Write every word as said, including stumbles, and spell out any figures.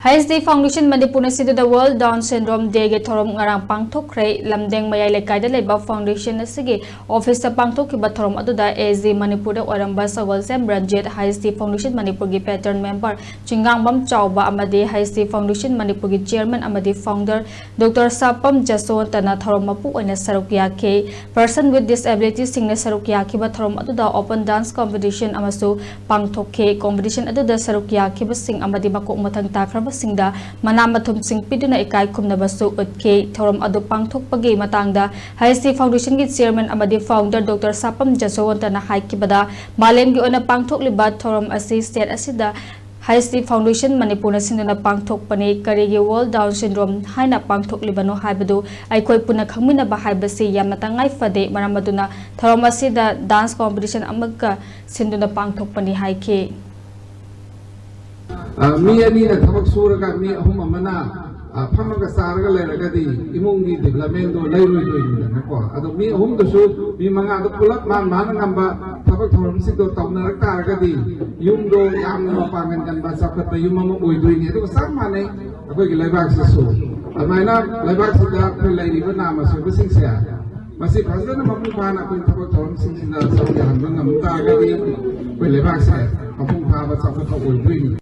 H D Foundation ꯃꯅꯤꯄꯨꯔꯅ ꯁꯤꯟꯗꯨꯅ World Down Syndrome Day ꯒꯤ ꯊꯧꯔꯝ ꯉꯔꯥꯡ ꯄꯥꯡꯊꯣꯛꯈ꯭ꯔꯦ꯫ ꯂꯝꯗꯦꯡ ꯃꯌꯥꯏ ꯂꯩꯀꯥꯏꯗ ꯂꯩꯕ foundation ꯑꯁꯤꯒꯤ office ꯇ ꯄꯥꯡꯊꯣꯛꯈꯤꯕ ꯊꯧꯔꯝ ꯑꯗꯨꯗ A G ꯃꯅꯤꯄꯨꯔꯗ ꯑꯣꯏꯔꯝꯕ ꯁꯒꯣꯜꯁꯦꯝ ꯔꯟꯖꯤꯠ, H D Foundation ꯃꯅꯤꯄꯨꯔꯒꯤ patron member ꯆꯤꯡꯉꯥꯡꯕꯝ ꯆꯥꯎꯕ ꯑꯃꯗꯤ H D Foundation ꯃꯅꯤꯄꯨꯔꯒꯤ chairman ꯑꯃꯗꯤ founder Doctor ꯁꯥꯄꯝ ꯖꯁꯣꯟꯇꯅ ꯊꯧꯔꯝ ꯃꯄꯨ ꯑꯣꯏꯅ ꯁꯔꯨꯛ ꯌꯥꯈꯤ꯫ Person with disability ꯁꯤꯡꯅ ꯁꯔꯨꯛ ꯌꯥꯈꯤꯕ ꯊꯧꯔꯝ ꯑꯗꯨꯗ open dance competition ꯑꯃꯁꯨ ꯄꯥꯡꯊꯣꯛꯈꯤ꯫ Competition ꯑꯗꯨꯗ ꯁꯔꯨꯛ ꯌꯥꯈꯤꯕꯁꯤꯡ ꯑꯃꯗꯤ ꯃꯀꯣꯛ ꯃꯊꯪ ꯇꯥꯈ꯭ꯔꯕꯁꯤꯡꯗ ꯃꯅꯥ ꯃꯊꯨꯝꯁꯤꯡ ꯄꯤꯗꯨꯅ ꯏꯀꯥꯏ ꯈꯨꯝꯅꯕꯁꯨ ꯎꯠꯈꯤ꯫ ꯊꯧꯔꯝ ꯑꯗꯨ ꯄꯥꯡꯊꯣꯛꯄꯒꯤ ꯃꯇꯥꯡꯗ H D Foundation ꯒꯤ chairman ꯑꯃꯗꯤ founder Doctor ꯁꯥꯄꯝ ꯖꯁꯣꯟꯇꯅ ꯍꯥꯏꯈꯤꯕꯗ, ꯃꯥꯂꯦꯝꯒꯤ ꯑꯣꯏꯅ ꯄꯥꯡꯊꯣꯛꯂꯤꯕ ꯊꯧꯔꯝ ꯑꯁꯤ state ꯑꯁꯤꯗ H D Foundation ꯃꯅꯤꯄꯨꯔꯅ ꯁꯤꯟꯗꯨꯅ ꯄꯥꯡꯊꯣꯛꯄꯅꯤ꯫ ꯀꯔꯤꯒꯤ World Down Syndrome ꯍꯥꯏꯅ ꯄꯥꯡꯊꯣꯛꯂꯤꯕꯅꯣ ꯍꯥꯏꯕꯗꯨ ꯑꯩꯈꯣꯏ ꯄꯨꯟꯅ ꯈꯪꯃꯤꯟꯅꯕ ꯍꯥꯏꯕꯁꯤ ꯌꯥꯝꯅ ꯇꯉꯥꯏ ꯐꯗꯦ꯫ ꯃꯔꯝ ꯑꯗꯨꯅ ꯊꯧꯔꯝ ꯑꯁꯤꯗ dance competition ꯑꯃꯒ ꯁꯤꯟꯗꯨꯅ ꯄꯥꯡꯊꯣꯛꯄꯅꯤ ꯍꯥꯏꯈꯤ꯫ ꯑ, ꯃꯤ ꯑꯅꯤꯅ ꯊꯕꯛ ꯁꯨꯔꯒ ꯃꯤ ꯑꯍꯨꯝ ꯑꯃꯅ, ꯑ, ꯐꯝꯃꯒ ꯆꯥꯔꯒ ꯂꯩꯔꯒꯗꯤ ꯏꯃꯨꯡꯒꯤ development ꯗꯣ ꯂꯩꯔꯣꯏꯗꯣꯏꯅꯤꯗꯅꯀꯣ꯫ ꯑꯗꯣ ꯃꯤ ꯑꯍꯨꯝꯗꯨꯁꯨ, ꯃꯤ ꯃꯉꯥꯗꯨ ꯄꯨꯂꯞ ꯃꯥꯅ ꯃꯥꯅ ꯉꯝꯕ ꯊꯕꯛ ꯊꯧꯔꯝꯁꯤꯡꯗꯣ ꯇꯧꯅꯔꯛ ꯇꯥꯔꯒꯗꯤ ꯌꯨꯝꯗꯣ ꯌꯥꯝꯅ ꯃꯄꯥꯡꯒꯜ ꯀꯟꯕ, ꯆꯥꯎꯈꯠꯄ ꯌꯨꯝ ꯑꯃ ꯑꯣꯏꯗꯣꯏꯅꯤ꯫ ꯑꯗꯨꯒ ꯆꯞ ꯃꯥꯟꯅꯩ ꯑꯩꯈꯣꯏꯒꯤ ꯂꯩꯕꯥꯛꯁꯤꯁꯨ꯫ ꯑꯗꯨꯃꯥꯏꯅ ꯂꯩꯕꯥꯛꯁꯤꯗ ꯑꯩꯈꯣꯏ ꯂꯩꯔꯤꯕ ꯅꯥꯝꯃ ꯁꯣꯏꯕꯁꯤꯡꯁꯦ, ꯃꯁꯤ ꯐꯖꯅ ꯃꯄꯨꯡ ꯐꯥꯅ ꯑꯩꯈꯣꯏ ꯊꯕꯛ ꯊꯧꯔꯝꯁꯤꯡꯁꯤꯗ ꯁꯔꯨꯛ ꯌꯥꯍꯟꯕ ꯉꯝ ꯇꯥꯔꯒꯗꯤ ꯑꯩꯈꯣꯏ ꯂꯩꯕꯥꯛꯁꯦ ꯃꯄꯨꯡ ꯐꯥꯕ ꯆꯥꯎꯈꯠꯄ ꯑꯣꯏꯗꯣꯏꯅꯤ꯫